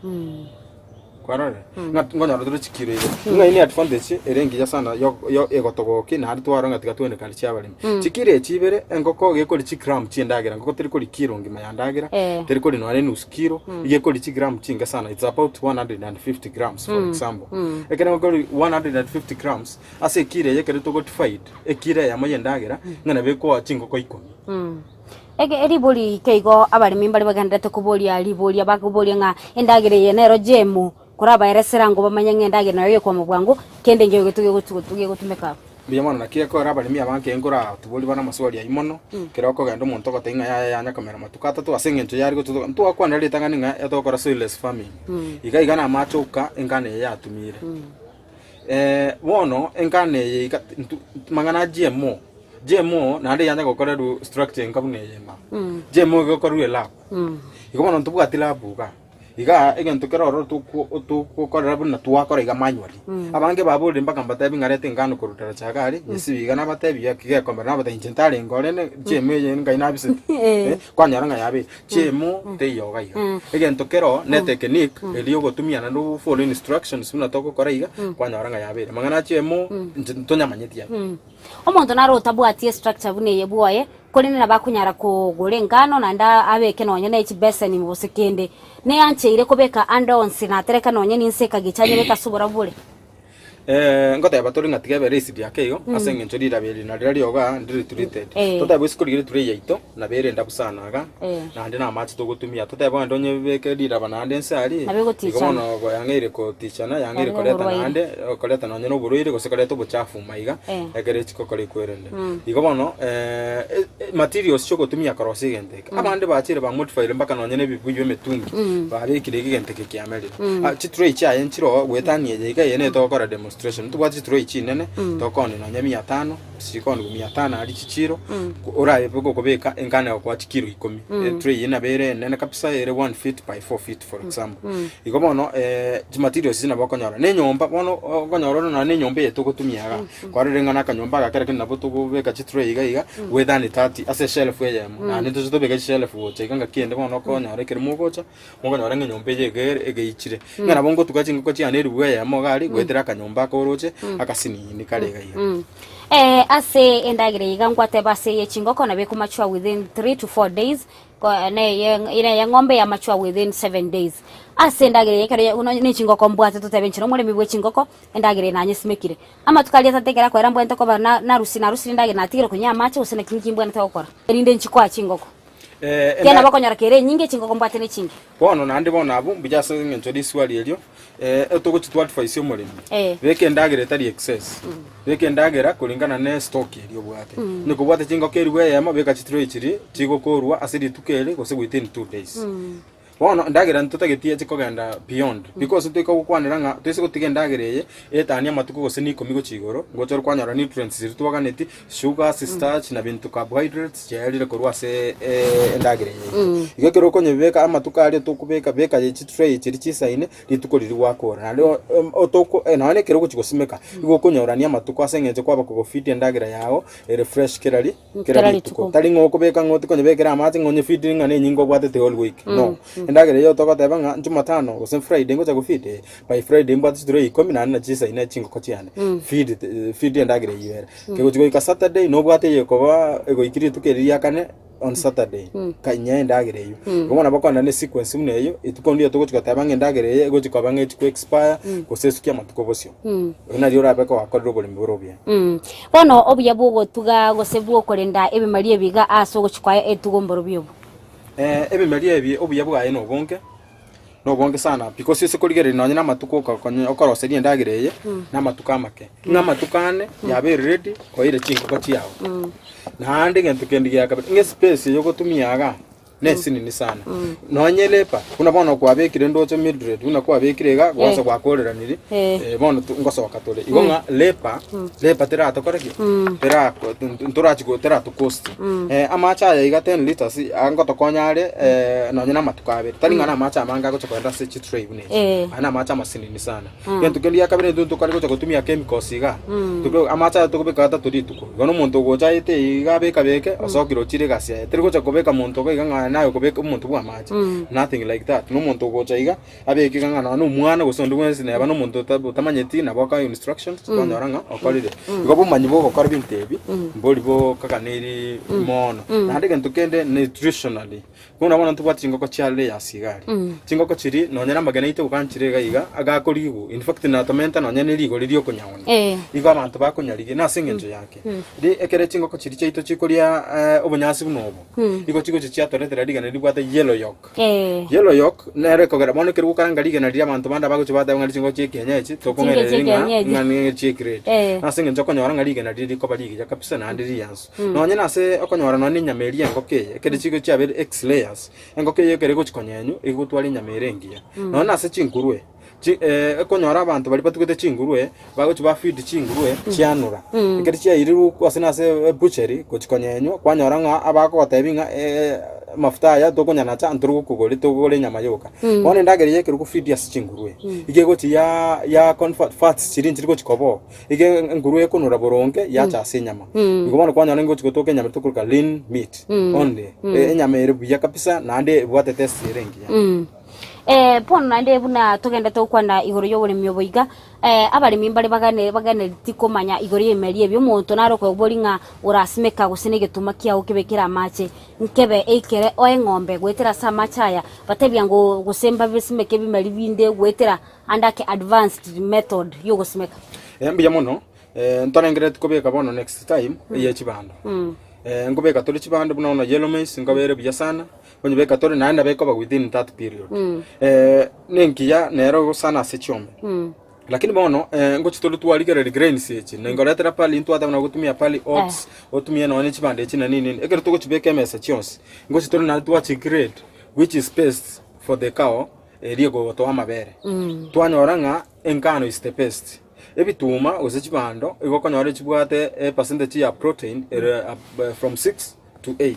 Kwarorire? Ng'a nkonyora tore chikiro iga. Ng'a eye ne advantage ere engiya sana yo yo egotogokia naende twarora ng'a tiga twenekane chiabaremi. Chikiro echi ibere, engoko gekori chigram chi'endagera, engoko teri koria kiro ngima ya ndagera, Eh. teri koria nonya enusu kiro, iga ekoria chigram chinke sana, it's about 150 grams for example. Ekero engoko ekoria 150 grams, ase ekiro eye ekero togodivide, ekiro eyemo ya endagera, ng'a nabo ekoa chingoko ikomi. Eke ribori ike igo abaremi mbare bagendererete koboria riboria, bakoboria ng'a endagera eye nero jemu, korabaeresera ango bamanye ng'a endagera nayo egekwama bwango, kende nkeiyo getu gegotu gegotumeka abwo. Mbuya mono naki ekero abaremi abange nkoratobori bare amaswali ayio mono, ekero okogenda omonto ogotebia ng'a yaya yanya komera amatuko atato ase eng'encho yare gotutoka, ntwakwanera ritang'ani ng'a etogokora soilless farming. Iga iga namache oka engano eye yatumire. Bono engano eye iga ntu mang'ana a GMO, GMO naende yanya gokorerwa structure enka buna eye ime. GMO egokorerwa elab. Igo bono ntobwati lab igaa. Igaa egento kere ororo toko togokorera buna twakora iga manually. Abange baborire mpaka mbatebi ng'a reta engano korwa daraja iga aria, nyesibe iga nabatebi eki gekomera nabatebi inche ntarenge orende GMO eye ngai nabisete. Kwanyora ng'a yabeire. Chiemo teiyo iga iga. Egento kero ne technique eria ogotumia naende o follow instructions buna togokora iga, kwanyora ng'a yabeire. Amang'ana a chiemo inche ntonyamanyeti aya. Omonto naro otabwati estructure buna eye bwoye, korende nabo akonyara kogora engano naende abeke nonye ne chibeseni gose kende. Neancheire kobeka ande onsi natereka nonye ninse ekagicha anyebeke ase oborabu bore. Ngoteba tore ng'a tiga ebe raised ake igo, ase eng'encho riraba eri nario rioga ndiri treated. Eh. Totebe gose korigereria tray yaito, nabo ere endabu sana iga, Eh. naende na amache togotumia. Totebe onde onyebeke riraba naende inse aria, Nabo igo egotichana. bono go yang'eire kotichana, yang'eire Naende koreta oborwaire. naende, koreta nonye na oborwaire gose koreta obochafu maiga, Eh. ekere chikokora ekwerende. Igo bono e- e- materials chiogotumia korosia egento eke, abande bachire ba modifyire mpaka nonye na ebibuyu emetungi, babekire iga egento eke kiamerire. Ah, chitray chiaye nchire oo goetania eye iga eye nigo togokora demonstration. Ntobwate chitray chinene, tokoonia nonye mia tano, gose chikooniwa mia tano aria chichiro, orabe gokobeka engano egokoa chikiro ikomi. Etray eyio nabo ere enene kabisa ere one feet by four feet for example. Igo bono chimaterials echi nabo okonyora. Na enyomba bono okonyora ore nonye na enyomba eye togotumia igaa, kwarorire ng'a na akanyomba aka kera kende nabo tokobeka chitray iga iga, goetania 30 ase eshelf eyemo. Naende ntoche tobeke chishelf gocha iga ngaki ende bono okonyora ekero mogocha. Mokonyora ng'a enyomba eye iga ere egeichire, ng'a nabo ngotuka chingoko chiane eribu eyemo iga aria, goetera akanyomba aka oroche, akasinini kare iga iga. Eh, ase endagera eye iga ngwateba ase eye chingoko nabo ekomachua within 3 to 4 days, ko- na eye na eye ng'ombe yamachua within 7 days. Ase endagera eye ekero ya nonye na echingoko mbwate totebe inche nomoremi bwe chingoko, endagera eye nanyesimekire. Amatuko aria atato ekero akoera mbwenerete koba na narusia narusirie endagera natigire konywa amache gose naki nki mbwenerete gokora, erinde nchikoa chingoko. Eh, Ekiagera enda- nabo okonyora kere enyinge chingoko mbwate nechinge. Bono naende bono abwo mbuya ase eng'encho riswali erio, eh, togochi to advise omoremi, Eh. beka endagera etari excess, beka endagera kulingana ne stock eria obwate. Onye kobwate chingoko eribu eyemo, beka chitray chiria chigokorwa ase rituko eri gose within 2 days. Bono endagera ntotageti eche kogenda beyond, because toika gokwanera ng'a toise gotiga endagera eye etanie amatuko gose na ikomi gochia igoro, ngocha ore kwanyora nutrients chiria twaganeti, sugars, starch na binto carbohydrates chiaerire korwa ase endagera eye yaito. Igo ekero okonyebeka amatuko aria tokobeka beka chitray chiria chisaine rituko riria gwakora. Naende otoko nonya na ekero ogochia gosimeka, igo okonyorania amatuko ase eng'encho kwaba kogofeed endagera yago ere fresh kera ri kera Kera rituko. rituko. Tari ng'a okobeka ng'a otikonyebekera amache ng'a onyefeed ng'a na enyinga obwatete whole week, no. Endagera eyio togoteba ng'a jumatano gose friday ngocha gofeed eh, by friday mbwate chitray ikomi naende na chisaine chingoko chiane. Feed feed endagera eyio ere. Kegochi goika saturday nobwate eyekoba egoiki rituko erio ria kane on saturday, kanya endagera eyio. Igo bono nabo okogenda na esequence buna eyio, rituko ndiria togochi goteba ng'a endagera eye egochi koba ng'a echi ko expire gose esukie amatuko bosio. Erio nario orabe kogakorire oboremi bore obuya. Bono obuya bw'ogotuga gose bw'okorenda ebimeri ebi iga ase ogochia kwaye etugo mborobio obo. Ebimeri ebi obuya bwaye nobonge, nobonge sana because ase korigereria nonye na amatuko okokonya okoroseria endagera eye, na amatuko amake. Ng'a amatuko ane yabeire ready koira chingoko chiago. Naende egento kende gia kabere, ng'a espace eye ogotumia igaa, nesinini sana. Nonye labour, buna bono kwabekire ndoche Mildred, buna kwabekire iga, gwansa Eh. gwakoreraniri, Eh. eh, bono tu- ngosoka tore. Igo ng'a labour, labour teratokore ki? Terako ntorachi go teratokosti. Eh, amache aya iga 10 litres, aya ngotokonya are eh, nonye na amatuko abere. Tari ng'a na amache amange agocha kogenda ase chitray buna echi. Eh. Aya na amache amasinini sana. Egento kende gia kabere intwe ntokare gocha gotumia chemicals igaa, toko amache aya tokobeka gatato rituko. Igo na omonto ogocha aete iga abeka beke, osokire ochire egasi yaye. Teri gocha kobeka monto iga iga ng'a. naye okobeka omonto bwa amache, nothing like that. Na omonto ogocha iga, abeke iga ng'a nonya na omwana gose onde bwensi neba na omonto ota otamanyeti nabo okoa instructions, kwanyora ng'a okorire. Igo obomanyi bwa ogokora ebinto ebi, mbori bokaganiri mono. Naende egento kende nutritionally, Bono bono ntobwate chingoko chia layers iga aria. Chingoko chiria nonya na amagena aito gokanchire iga iga agakorigwa in fact natomenta nonya ne rigori riokonyaonia. Eh. Igo abanto bakonyarigia nase eng'encho yake. Ri ekere chingoko chiria chiaito chikoria eh, obonyansi buna obo, igo chigochia chiatoretera rigena ribwate yellow yolk. Eh. Yellow yolk nero ekogera bono ekero gokaranga rigena riria abanto bande abagochia bateba ng'a chingoko chia ekienyeji tokong'ainereria ng'a chia ekienyeji. ng'a ne chia egrade. Eh. Nase eng'encho okonyora ng'a rigena riria rikoba rigiya kabisa naende riyansu. Nonye nase okonyora nonye nenyama eria y'engoko eye, ekero chigo chiabeire ex layers, engoko eye ekero egochi konyenywa, egotwara enyama ere engiya. Nonye nase chingurue, chi ekonyora abanto baria batugete chingurue, bagochi ba feed chingurue chianura. Ekero chiairirwe ase nase ebucheri gochi konyenywa, kwanyora ng'a abakogotebia ng'a amafuta aya tokonyanacha ntori gokogori tokogora enyama yoka. Bono endagera eye ekero ogofeed ase chingurue, iga egochi ya ya convert fats chiria nchiri gochi koba oo. Iga enguru ekonora boronge yacha ase enyama. Igo bono kwanyora ngochi gotoka enyama tokoroka lean meat only. Enyama ere buya kabisa naende ebwate taste ere engiya. Eh, bono naende buna togendete gokwana igoro y'oboremi obo iga, eh, abaremi mbare bagane baganereti komanya igoro y'emeri ebi. Omonto nare okoboria ng'a orasimeka gose na egetuma kiago kebekere amache, nkebe eikere oe eng'ombe goetera ase amache aya, batebia ngo gose mbabisimeke ebimeri binde goetera Ande ake advanced method yogosimeka. Eh, mbuya mono eh, ntorengerereti kobeka bono next time eye chibando eh, nkobeka tore chibando buna bono yellow maize nkobere buya sana onyebeka tore naende nabo ekoba within that period eh, nenkiya nero sana ase chiombe lakini bono eh, ngochi tore twarigereria grains echi nengoretera pali ntwateba nabo gotumia pali oats otumie nonye chibando echi na nini nini ekero togochibeka emesa chionsi ngochi tore naende twachigrade which is best for the cow eria egotoa amabere, twanyora ng'a engano is the best. Ebituma gose chibando igo okonyora chibwate epercentage ya protein ere from 6 to 8.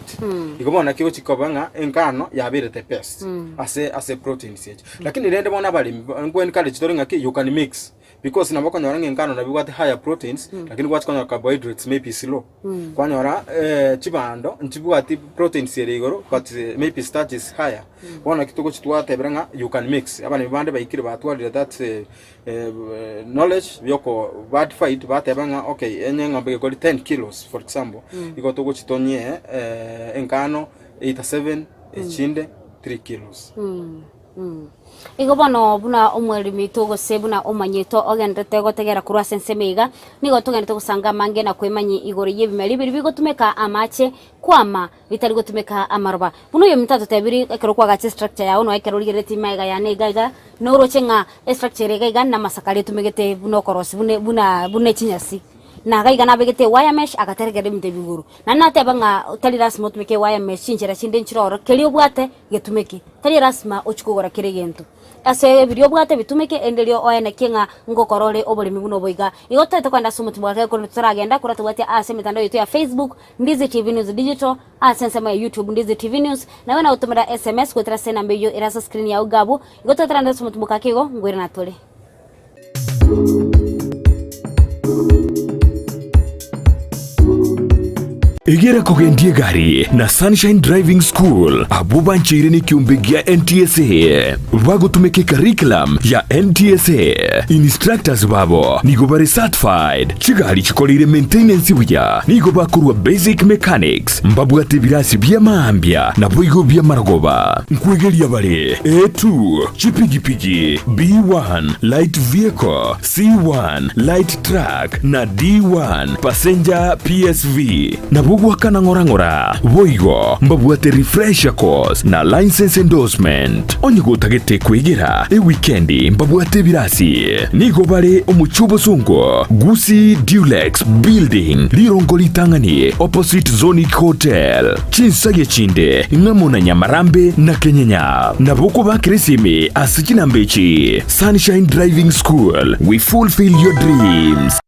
Igo bono naki egochi koba ng'a engano yabeire the best ase ase proteins echi. Lakini rende bono abaremi nko encourage tore ng'aki you can mix because nabo okonyora ng'a engano nabo ebwate higher proteins lakini gwachi konyora carbohydrates maybe is low. Kwanyora chibando nchibwati proteins ere igoro but maybe starch is higher. Bono naki togochi twatebera ng'a you can mix. Abaremi bande baikire batwarire that knowledge yoko ba divide bateba ng'a okay onye eng'ombe egekori 10 kilos for example, igo togochi tonyie engano either 7 echinde 3 kilos. Igo bono buna omweremi oito gose buna omanyete ogenderete gotegera korwa ase ensemo iga, nigo togenderete gosanga amange na kwemanyia igoro y'ebimeri biria bigotumeka amache kwama bitari gotumeka amaroba. Buna oyominto atotebirie ekero kwagacha estructure yao nonya ekero origereretie magega yane iga iga, noroche ng'a estructure ere iga iga namasakara etumegete buna okorosia buna buna buna echinyasi. Na iga iga nabegete ewire mesh agaterekera ebinto ebi igoro. Naende nateba ng'a tari lasima otumeke ewire mesh chinchera chinde nchire ororo, keria obwate getumeke. Tari lasima ochie kogora kera egento. Ase biria obwate bitumeke, erinde erio oenekie ng'a ngokora ore oboremi buna obo iga. Igo totaete kogenda ase omotimbo gake korende totaragenda, korwa tobwate ase emetandao yaito ya Facebook, Ndizi TV News Digital, ase ensemo ya YouTube, Ndizi TV News, nawe nagotomera SMS goetera ase enamba eyio ere ase screen yao iga abwo. Igo totaragenda ase omotimbo gake igo, nkoirana tore. Egera kogendia egari na Sunshine Driving School abwo bancheire nekiombe gia NTSA bagotumeka ecurriculum ya NTSA. Instructors babo nigo bare certified, chigari chikoreire maintenance buya, nigo bakorwa basic mechanics, mbabwate ebirasi bia maambia naboigo bi'amarogoba. Nkwegeria bare A2, chipigipigi, B1, light vehicle, C1, light truck, na D1, passenger PSV. Nabo goakana ng'ora ng'ora. Boigo mbabwate refresher course na licence endorsement. Onye gotagete kwegera ewikendi mbabwate ebirasi. Nigo bare omochie obosongo, Gusii Dulux Building, rirongo ritang'ani opposite Zonic Hotel. Chinsagia chinde ng'amo na Nyamarambe na Kenyenya. Nabo okobakera esimi ase chinamba echi, Sunshine Driving School, we fulfill your dreams.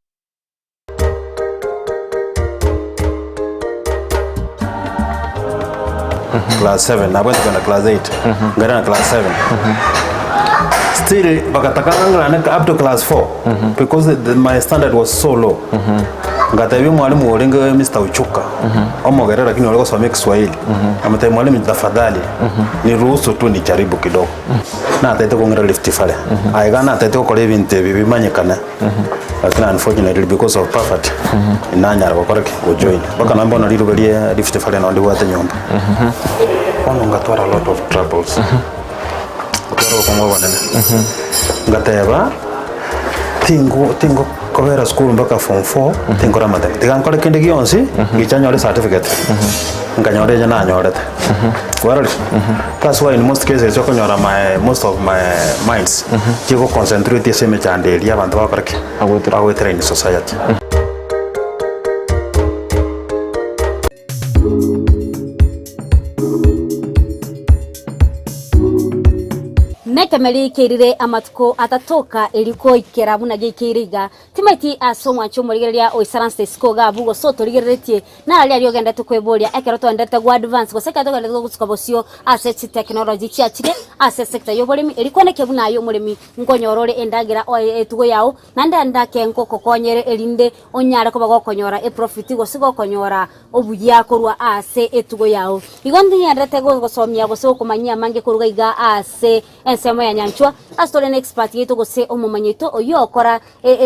Class 7 nabwate kogenda class 8 nkairana class 7. Still bagataka ng'a ng'ane up to class 4 because the, my standard was so low. Ngatebia omwalimu orenge Mr. Uchuka omogere lakini ore gosoma Kiswahili amotebia mwalimu tafadhali niruhusu tu nijaribu kidogo. Natete kong'ira Rift Valley aiga natete gokora ebinto ebi bimanyekane lakini unfortunately because of poverty nanyara gokora ki gojoin mpaka nonye bono riruba ria Rift Valley nonye ndibwate nyomba. Bono ngatwara a lot of troubles. Gotwara obokong'u obonene. Ngateba, tingo tingokobera sukuru mpaka form four, tinkora amatemo. Tiga nkore kende gionsi, gicha nyore certificate. Nkanyora enye nanyorete. Kwarorire? That's why in most cases okonyora my most of my minds, chigo concentrate ase emechando eria abanto bagokora ki? Bagoetera in society. Nekemeri keirire amatuko atatoka erio koikera buna geikeire iga. Timaeti ase omwancho omorigereria oisaranse isiko iga abwo gose otorigereretie nararia aria ogenderete kweboria ekero togenderete go advance gose ekero togenderete gosuka bosio ase chitechnology chiachire ase esector yoboremi erio kwaneke buna aye omoremi nkonyora ore endagera oye etugo yao naende ande ake nkokokonyere erinde onyare koba gokonyora eprofit gose gokonyora obuya korwa ase etugo yao. Igo ntinyarete gogosomia gose gokomanyia amange koruga iga ase ensemo ya nyanchwa, ase tore na expert yaito gose omomanyi oito oyio okora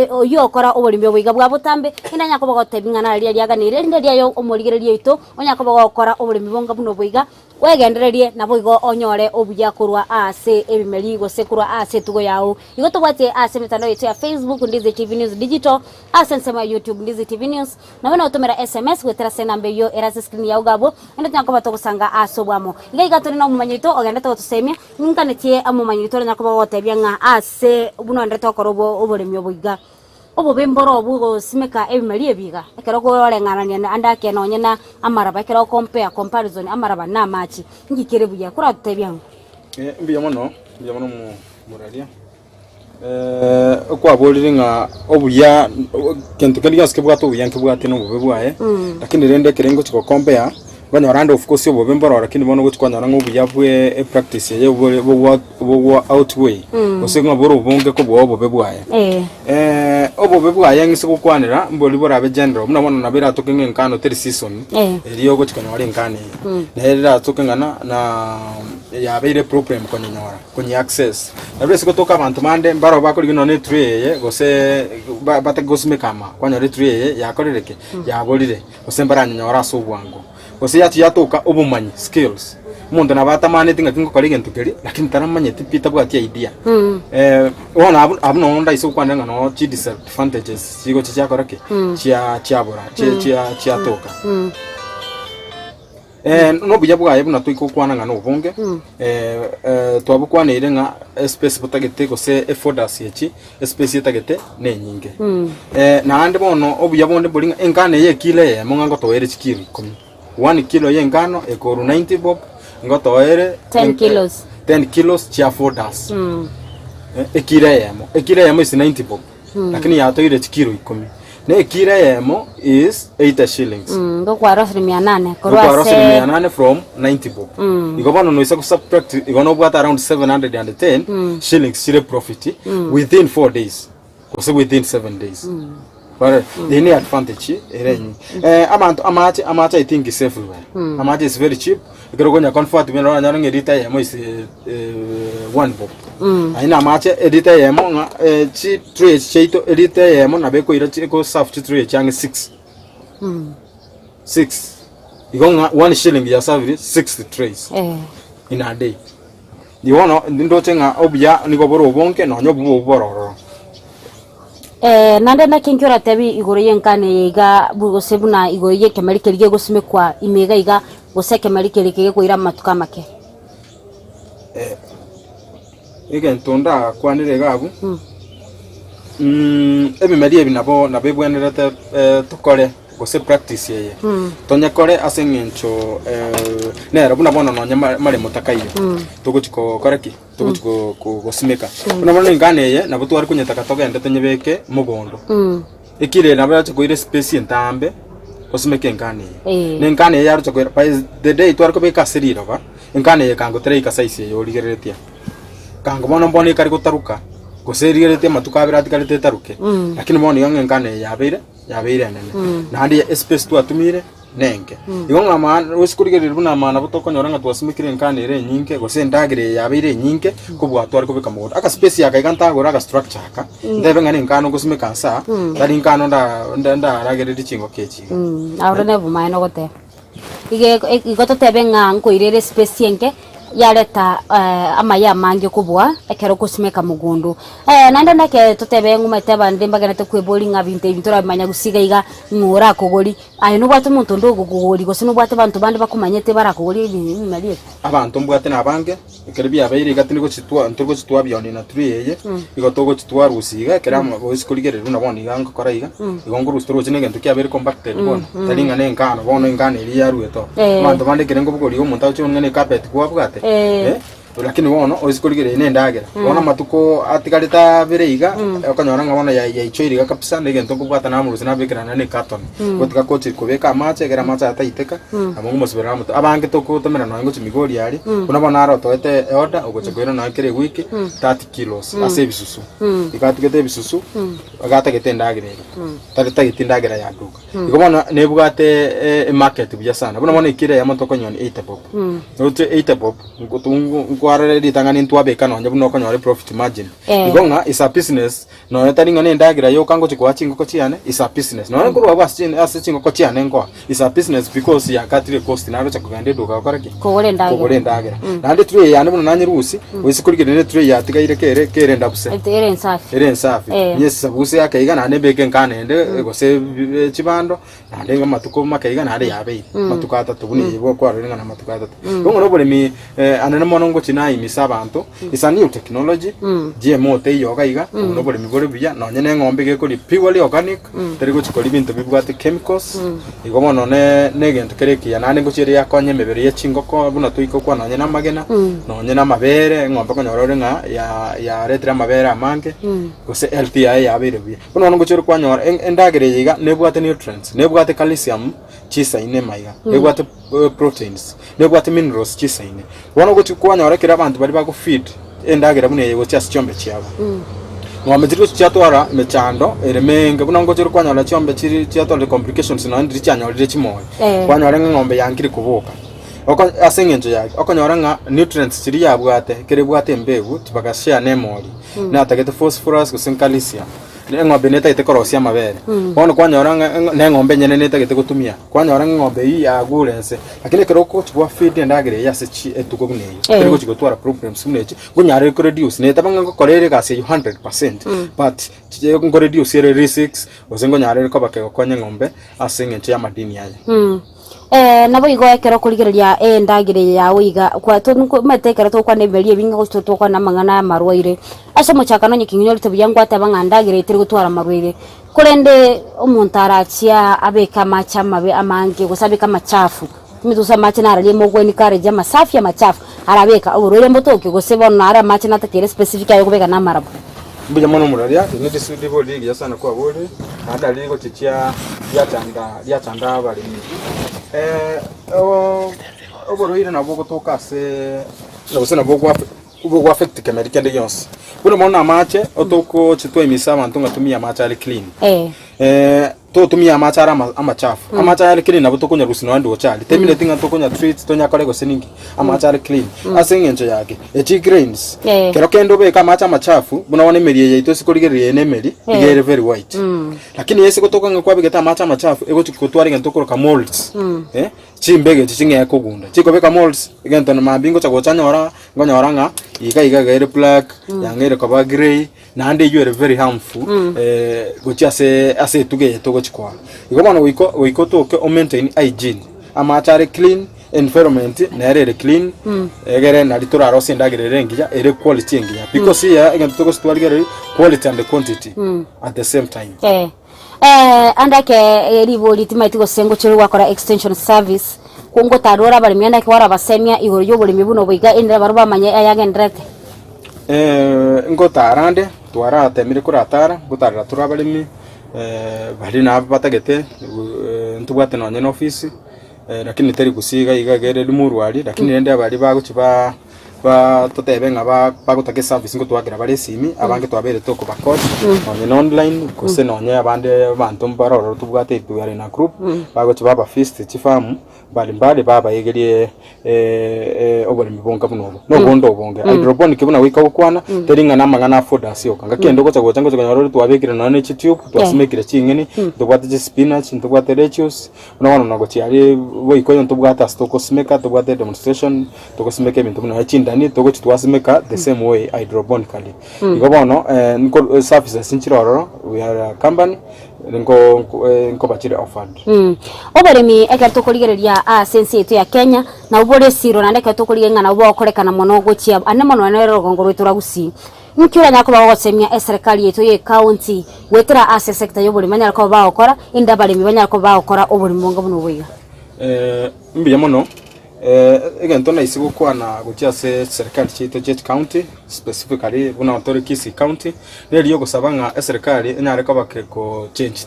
oyio okora oboremi obo iga bwa botambe, inde anyare koba gotebia ng'a nare riria riaganire, erinde riaye omorigereria oito onyare koba gokora oboremi bonga buna obo iga, Bwegendererie, naboigo onyore obuya korwa ase ebimeri gose korwa ase etugo yao. Igo tobwatie ase emetandao yaito ya Facebook, Ndizi TV News Digital, ase ensemo ya YouTube, Ndizi TV News. Nabo nogotomera SMS goetera ase enamba eyio ere ase escreen yao iga abwo, naende tonyare koba togosanga ase oboamo. Iga iga tore na omomanyi oito ogendete gotosemia, ninkanetie omomanyi oito oranyare koba ogotebia ng'a ase buna oenderete gokora oboremi obo iga. Obobe mboro obwo gosimeka ebimeri ebi iga, ekero okoreng'anania na ande ake nonye na amaraba, ekero okompea, comparison, amaraba na amache, inki kere buya? Koratotebie ang'o? Eh, mbuya mono, mbuya mono mo- moraria. Okwaborire ng'a obuya kento kende gionsi kebwate obuya nkebwate na obobe bwaye, lakini rende ekere ngochi gokompea, okonyora ande of course obobe mboro lakini bono ogochi kwanyora ng'a obuya bwe epractice eye bore bogwa bogwa outweigh gose ng'a bore obonge kobua obobe bwaye. Obobe bwaye ng'ise gokwanera mbori borabe general buna bono nabo eratoke ng'a enkano teri season erio ogochi konyora enkano eye. Nere eratoke ng'a na na yabeire problem konyenyora konye access. Nabo ase gotoka abanto bande mbaro bakorigia nonye na etray eye gose ba batake gosimeka ama kwanyora etray eye yakorire ki? Yaborire gose mbaranyenyore ase obwango. Gose yachia yatoka obomanyi, skills, omonto nabo atamaneti ng'aki ngokora egento keria, lakini taramanyeti pi tabwati idea. Bono abwo abwo noo ndaise gokwanera ng'a noo chi disadvantages chigocha chiakora ki? Chia chiabora chia chia chiatoka. Na obuya bwaye buna toikokwana ng'a nobonge, twabokwaneire ng'a espace botagete gose efodders echi, Espace etagete nenyinge. Naende bono obuya bonde mbori ng'a engano eye ekilo eyemo ng'a ngotoere chikilo ikomi. One kilo ya engano ekorwa 90 bob ngotoere 10 kilos. 10 kilos chia fodders. Ekilo eyemo. Ekilo eyemo is 90 bob. Lakini yatoire chikilo ikomi. Na ekilo eyemo is 80 shillings. Ngokwarosire mia nane korwa Ngokwarosire ase mia nane from 90 bob. Igo bono noisa gosubtract igo nobwate around 710 shillings chire profit within 4 days gose within 7 days. Kwarora? Eye ne advantage ere enyinge. Abanto amache amache I think is everywhere. Amache is very cheap ekero okonya comfort buna oranyore ng'a elita eyemo is one bob. Aye na amache elita eyemo ng'a chi tray echi chiaito elita eyemo nabo ekoira chi ekoserve chitray echi ang'e six. Six. Igo ng'a one shilling yasavire six trays in a day. Igo bono ndoche ng'a obuya nigo bore obonge nonya obobe obwo bore ororo. Naende naki inki oratebi igoro y'enkano eye iga gose buna igoro y'ekemeri keria kegosimekwa ime iga iga, gose ekemeri keria kegekoira amatuko amake? Egento ndakwanere iga abwo, ebimeri ebi nabo nabo ebwenerete tokore gose practice eye, tonyekore ase eng'encho nero buna bono nonye maremo takaiyo, togochi gokora ki? Togochi gosimeka. Buna bono engano eye nabo tware konyetaka togende tonyebeke mogondo, ekire nabo yacha koira espace entambe osimeke engano eye. Na engano eye yarocha koira by the day tware kobeka ase riroba, engano eye ekango teraika size eye origereretie aa. Kango bono mbono ekare gotaruka, gose erigereti amatuko abere atigarete etaruke, lakini bono iga ng'a enkano eye yabeire yabeire enene. Naende espace twatumire nenke. Igo ng'a amana gose korigereria buna amana nabo tokonyora ng'a twasimekire enkano ere enyinge gose endagera eye yabeire enyinge kobua tware kobeka mogondo. Aka space aka iga ntagore aga structure aka, ntebe ng'a nenkano ngosimeka nse aa, tari nkano nda nda ndaragererie chingoko echi iga. Aro nebomaene ogoteba. Iga igo totebe ng'a nkoirere espace enke, yareta amaya amange kobua ekero ogosimeka mogondo. Naende neke totebe ng'a omanyete abande mbagenete kweboria ng'a binto ebi ntorabimanya gose iga iga ng'o orakogori, aye nobwate omonto onde ogokogori gose nobwate abanto bande bakomanyete barakogori ebimeri ebi? Abanto mbwate nabange. Ekero biabeire iga tindi gochitwa ntori gochitwa biondi na turi eye, igo togochitwa rusia iga ekero amo gochi korigereria buna bono iga ngokora iga, igo nkorusia toroche na egento kiabeire compacted bono, tari ng'a na engano bono engano eria yaruete oo. Abanto bande ekere nkobogoria iga omonto agochi ng'a na ecarpet kwabwate, lakini bono oise korigereria na endagera, bono amatuko atigarete abere iga, okonyora ng'a bono ya yaichoire iga kabisa na egento nkobwata namorusia nabekera naende na ecarton, gotiga kochi kobeka amache ekero amache aya taiteka. Nabo ngomosibera namote abange togotomera nonya gochia Migori aria, buna bono naro otoete eorder ogocha koira nonya kera ewiki 30 kilos ase ebisusu. Igo atugete ebisusu, igo atagete endagera ere, tari tageti endagera ya duka. Igo bono nebwate emarket buya sana, buna bono ekiro eyemo tokonyonia 80 bob. Roche 80 bob, nkotu nkwarora ritang'ani ntwabeka nonya buna okonyora eprofit margin. Igo ng'a is a business. Nonya tari ng'a nendagera yoka ngochia koa chingoko chiane, is a business. Nonya nkorwa abwo ase chin- ase chingoko chiane nkoa, is a business because yakatire cost naroche kogenda eduka gokora ki? Kogora endagera. Kogora endagera. Naende tray yane buna nanyerusia, gose korigereria ne tray yatigaire kere kere endabuse. Ete- Ere ensafi. Ere ensafi. Eh. Nyesabuse ake iga naende mbeke enkano ende, gose bi- chibando, Naende iga amatuko make iga naende yabeire, amatuko atato buna eye kwarorire ng'a namatuko atato. Igo ng'a oboremi anene mono ngochia naimisa abanto, is a new technology, GMO teiyo iga iga, obo noboremi bore buya, nonye na eng'ombe iga ekoria purely organic, teri gochia koria binto bibwate chemicals, igo bono ne na egento kere ekiya. Naende ngochia ere yakonya emebere ya chingoko buna toika gokwana nonye na amagena, nonye na amabere, eng'ombe okonyora ore ng'a ya yaretire amabere amange, gose health yaye yabeire buya. Buna bono ngochia ore kwanyora endagera eye iga nebwate nutrients, nebwate calcium chisaine maiga, nebwate proteins, nebwate minerals chisaine. Bono ogochia kwanyora ekero abanto baria bago feed endagera buna eye gochia ase chiombe chiabo, ng'ombe chiria gochia chiatwara emechando ere menge, buna ngochia ore kwanyora chiombe chiri chiatwarire complications nonye ndiri chianyorire chimoyo, kwanyora ng'a eng'ombe yankire koboka. Oko ase eng'encho yaki, okonyora ng'a nutrients chiria yabwate, ekero ebwate embegu bagashare na emori, natagete phosphorus gose calcium, na eng'ombe netagete korosia amabere. Bono kwanyora ng'a eng'o na eng'ombe enyene netagete gotumia, kwanyora ng'a eng'ombe eywo yagure nse. Lakini ekero ogochi gwa feed endagera eye ase chi etugo buna eywo, teri gochi gotwara problems buna echi, nkonyara ere koreduce, netaba ng'a ngokora ere egasi eywo 100%, but nkoreduce ere risks, gose nkonyara ere koba kegokonya eng'ombe ase eng'encho ya amadini aya. Naboigo ekero okorigereria endagera eye yao iga, omanyete ekero togokwana ebimeri ebi nigo gose togokwana amang'ana y'amarwaire. Ase omochakano onye king'inyorete buya ngwateba ng'a endagera eye teri gotwara amarwaire, korende omonto arachie abeke amache amabe amange gose abeke amachafu, omanyete gose amache nararia mogwe encourage amasafi amachafu, arabeka oborwaire mbotoke gose bono naro amache natakeire specific aye okobeka na amaraba. Mbuya mono omoraria, eri ne ribori rigiya sana kwaborire, naende aria rigochichia riachanda riachanda abaremi. Oborwaire nabo bogotoka ase gose nabo bogo affect kemeri kende gionsi. Buna bono amache otogochi twaimisa abanto ng'a tumia amache are clean. Totumia amache are amachafu, amache aya are clean nabo tokonyarusia nonya ndoche aria, temineti ng'a tokonya treat tonyakore gose ninki, amache are clean. Ase eng'encho yake, echi grains, kero kende obeke amache amachafu, buna bono emeri eye yaito ase korigereria eye na emeri, iga ere very white. Lakini ase gotoka ng'a kwabegete amache amachafu, egochi gotwara egento okoroka molds, chimbega echi ching'ee kogunda, chikobeka molds, egento mambia ngocha gocha nyora, nkonyora ng'a iga iga iga ere black, yang'eire koba grey. Naende eyio ere very harmful gochia ase ase etugo eye togochi koa. Igo bono goika goika otoke o maintain hygiene, amache are clean, environment nere ere clean, egere nari torarosie endagera ere engiya ere quality engiya. Because here egento togosi twarigereria quality and quantity at the same time. Eh, ande ake ribori timaeti gose ngochire gwakora extension service, ko ngotarora abaremi ande ake warabasemia igoro ya oboremi buna obo iga erinde barabwo bamanye ayagendererete. Ngotara ande, twaratemire koratara, ngotarera tore abaremi baria nabo batagete ntobwate nonye na ofisi, lakini teri gose iga iga iga ere rimurwari, lakini rende abaria bagochi ba. Ba totebe ng'a ba bagotaka eservice ngotwakera bare esimi, abange twabeire tokoba coach, nonye na online, gose nonye abande abanto mbare ororo tobwate we are in a group, bagochia baba visit chifarm mbali mbali babaegerie oboremi bonga buna obo, na obonde obonge. Hydroponic buna goika gokwana, teri ng'a na amang'ana a food ase oka. Ngaki ende ogocha gocha ngocha konyora ore twabekire nonye na chitube, twasimekire ching'eni, ntobwate chispinach, ntobwate lettuce, buna bono na gochia aria boiko oyo ntobwate ase togosimeka, tobwate demonstration. Togosimeka ebinto buna chindani togochi twasimeka the same way hydroponically. Igo bono eh, nko services nchire ororo we are a company nko nko- eh, nkoba chire offered. Mm. Oboremi ekero tokorigereria ase ense yaito ya Kenya, nabwo bore esiro naende ekero tokorigereria ng'a nabwo bogokorekana mono gochia ande mono nere orogongo rwaito rwa Gusii. Nki oranyare koba gogosemia eserekari yaito ye county goetera ase esector ya oboremi banyare koba bagokora, inde abaremi banyare koba bagokora oboremi bonga buna obo iga? Eh, mbuya mono. Egento naise gokwana gochia ase chiserikali chiaito chia chicounty, specifically buna tore Kisii county, neri ogosaba ng'a eserikali enyare koba kego change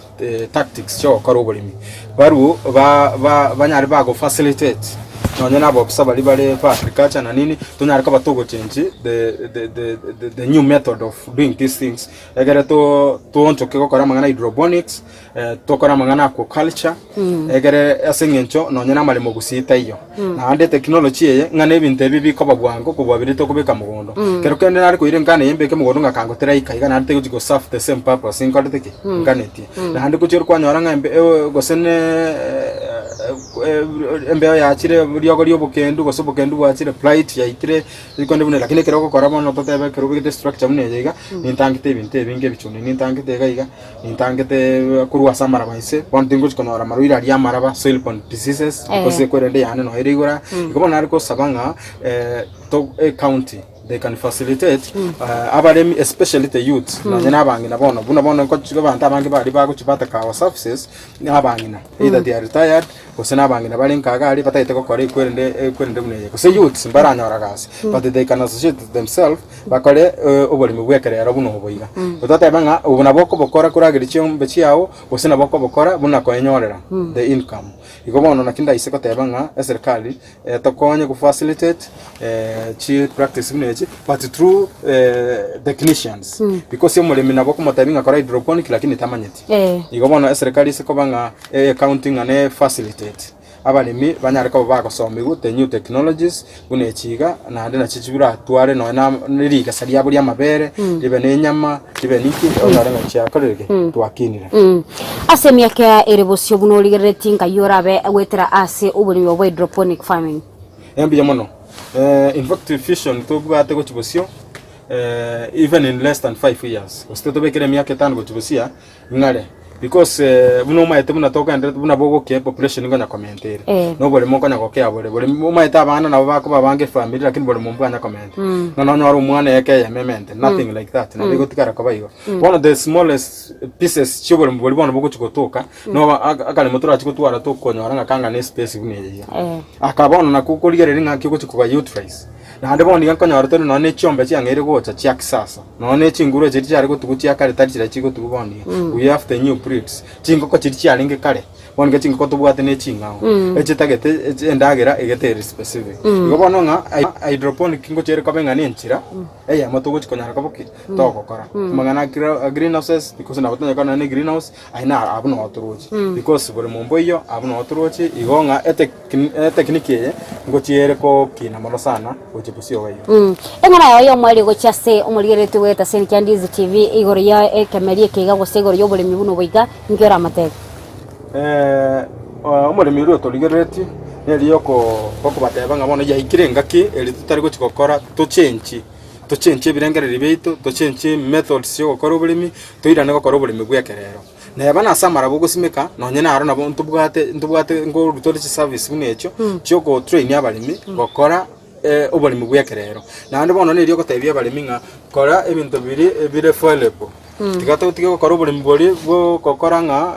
tactics chia ogokora oboremi. Barwo ba ba banyare bago facilitate nonye na abaofisa baria bare ba agriculture na nini, tonyare koba togo change the the the the new method of doing these things, egere to toonchoke gokora amang'ana a hydroponics. Tokore amang'ana aquaculture, egere ase eng'encho nonye na amaremo gusii taiyo. Naende technology eye ng'a na ebinto ebi bikoba bwango kobua biria tokobeka mogondo. Kero kende nare koira enkano eye mbeke mogondo ng'a kangotera ika iga naende tegochi go serve the same purpose nkorete ki? Nkanetie. Naende gochia ore kwanyora ng'a embe gose ne embeo yachire riogo ria obokendu gose obokendu bwachire blight yaitire Rikonde buna lakini ekero ogokora bono totebe ekero obegete estructure buna eye iga, nintangete ebinto ebinge ebichuni, nintangete iga iga, nintangete korwa ase amaraba inse, bono tingochi konyora amarwaire aria amaraba, soil borne diseases, Eh. gose kwerende yane noyo ere igoro aa. Igo bono nare kosaba ng'a to ecounty they can facilitate abaremi especially the youths, nonye na abang'ina bono, buna bono nkochi abanto abange baria bagochi bataka our services, na abang'ina, either they are retired, gose nabang'ina bare nka iga aria batagete gokora ekwerende ekwerende buna eye, gose youths mbaranyora gasi, but they can associate themselves bakore oboremi bwa ekerero buna obo iga. Totebe ng'a obo nabo okobokora korageria chiombe chiago, gose nabo okobokora buna koenyorera the income. Igo bono naki ndaise koteba ng'a eserikali tokonye go facilitate chi practice buna echi but through technicians because omoremi nabo okomotebia ng'a kora hydroponic lakini tamanyeti. Igo bono eserikari ase koba ng'a ecounty ng'a ne facilitate abaremi banyare koba bagosomigwa the new technologies buna echi iga naende nachi chiratware nonya na ne rigesa riabo ria amabere ribe na enyama ribe ninki onyore ng'a chiakorire ki twakinire. Ase emiaka ere bosio buna origereretie nkai orabe goetera ase oboremi obo bwa hydroponic farming. Mbuya mono. In fact vision tobwate gochia bosio even in less than 5 years gose totobekere emiaka etano gochia bosia ng'are because buna omaete buna togenderete buna bogokia epopulation nkonya komenta ere Eh. na oboremo nkonya gokea bore bore omaete abana nabo bakoba abange efamiri lakini boremo mbwanya komenta ng'a nonyore omwana eke eyemo emente nothing like that nabo egotigara koba igo. Bono the smallest pieces chia oboremo boria bono bogochi gotoka noba aka- akaremo torachi gotwara tokonyora ng'a kang'a na espace buna eye iga. Eh. Aka bono nakwo okorigereria ng'aki ogochi koba utilize. Naende bono iga nkonyora tore nonya ne chiombe chiang'eire gocha chia kisasa, nonya ne chinguru echi chiare gotugwa chia kare tari chiria chigotugwa bono iga. We have the new breeds. Chingoko chiria chiarenge kare, bono iga chingoko tobwate ne ching'ao, echitagete echi endagera egete ere specific. Igo bono ng'a hydroponic ngochia ere koba ng'a ne enchera eyemo togochi konyara koba ki? Togokora. Amang'ana a gra- greenhouses because nabo tonyare koba nonya ne greenhouse, aye naro abwo noo toroche. Because bore mombo oyio abwo noo toroche, igo ng'a etech Etekiniki eye ngochiere gokina mono sana gochia bosio iga iga. Eng'ana yao y'omoerio gochia ase omorigereretie bw'egetaseni kia Ndizi TV igoro ya ekemeri eke iga gose igoro y'oboremi buna obo iga, inki oramotebi? Omoremi oria otorigereretie neri okobateba ng'a bono yaikire engaki eri totari gochia gokora tochenchi, tochenchie ebirengererio biaito, tochenchie methods chi'ogokora oboremi, toirane gokora oboremi bw'ekerero. Neba nase amaraba ogosimeka, nonye naro nabo ntobwate ntobwate nkorwa tore chiservice buna echio, chiogotrain abaremi gokora oboremi bwa ekerero. Naende bono neri ogotebia abaremi ng'a kora ebinto biria ebire available, tiga totige gokora oboremi boria bwo gokora ng'a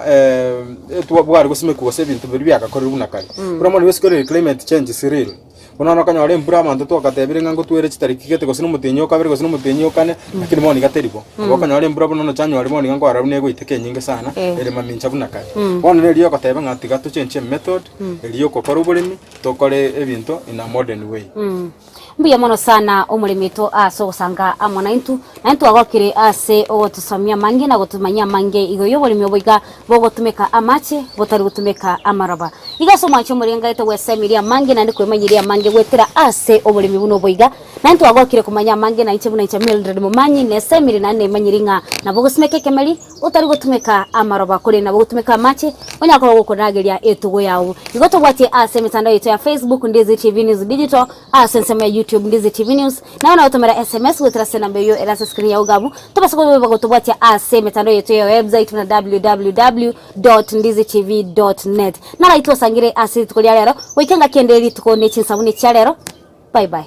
etwa bware gosimekwa gose ebinto biria biagakorirwe buna kare. Buna bono basically climate change is real. Bono nokonyora embura abanto twakatebire ng'a ngotwere chitariki gete gose nomotienyi o kabere gose nomotienyi o kane, lakini bono iga teri bo. Nabo okonyora embura buna nonya January bono iga nkorora buna egoiteka enyinge sana, ere mamincha buna kare. Bono neri ogoteba ng'a tiga tochenchie emethod, eria yokokora oboremi, tokore ebinto in a modern way. Mbuya mono sana omoremi oito ase ogosanga amo naintwe, naintwe twagokire ase ogotosomia amange na gotomanyia amange igoro y'oboremi obo iga bogotumeka amache botari gotumeka amaroba. Iga ase omwancho omorengaete gwesemirie amange naende kwemanyirie amange goetera ase oboremi buna obo iga. Naintwe twagokire komanya amange na inche buna inche Mildred Momanyi nesemire naende nemanyiri ng'a nabo ogosimeka ekemeri otari gotumeka amaroba korende nabo ogotumeka amache onyare koba gokorageria etugo yao. Igo tobwatie ase emetandao yaito ya Facebook Ndizi TV News Digital, ase ensemo ya YouTube Ndizi TV News, naye onagotomera SMS goetera ase enamba eyio ere ase escreen yao iga abwo. Tobasa koba bagotobwatia ase emetandao yaito ya website buna www dot ndizitv dot net. Naraitwe twasangire ase rituko ria rero, goika engaki ende rituko ne chinsabuni chia rero. Bye bye.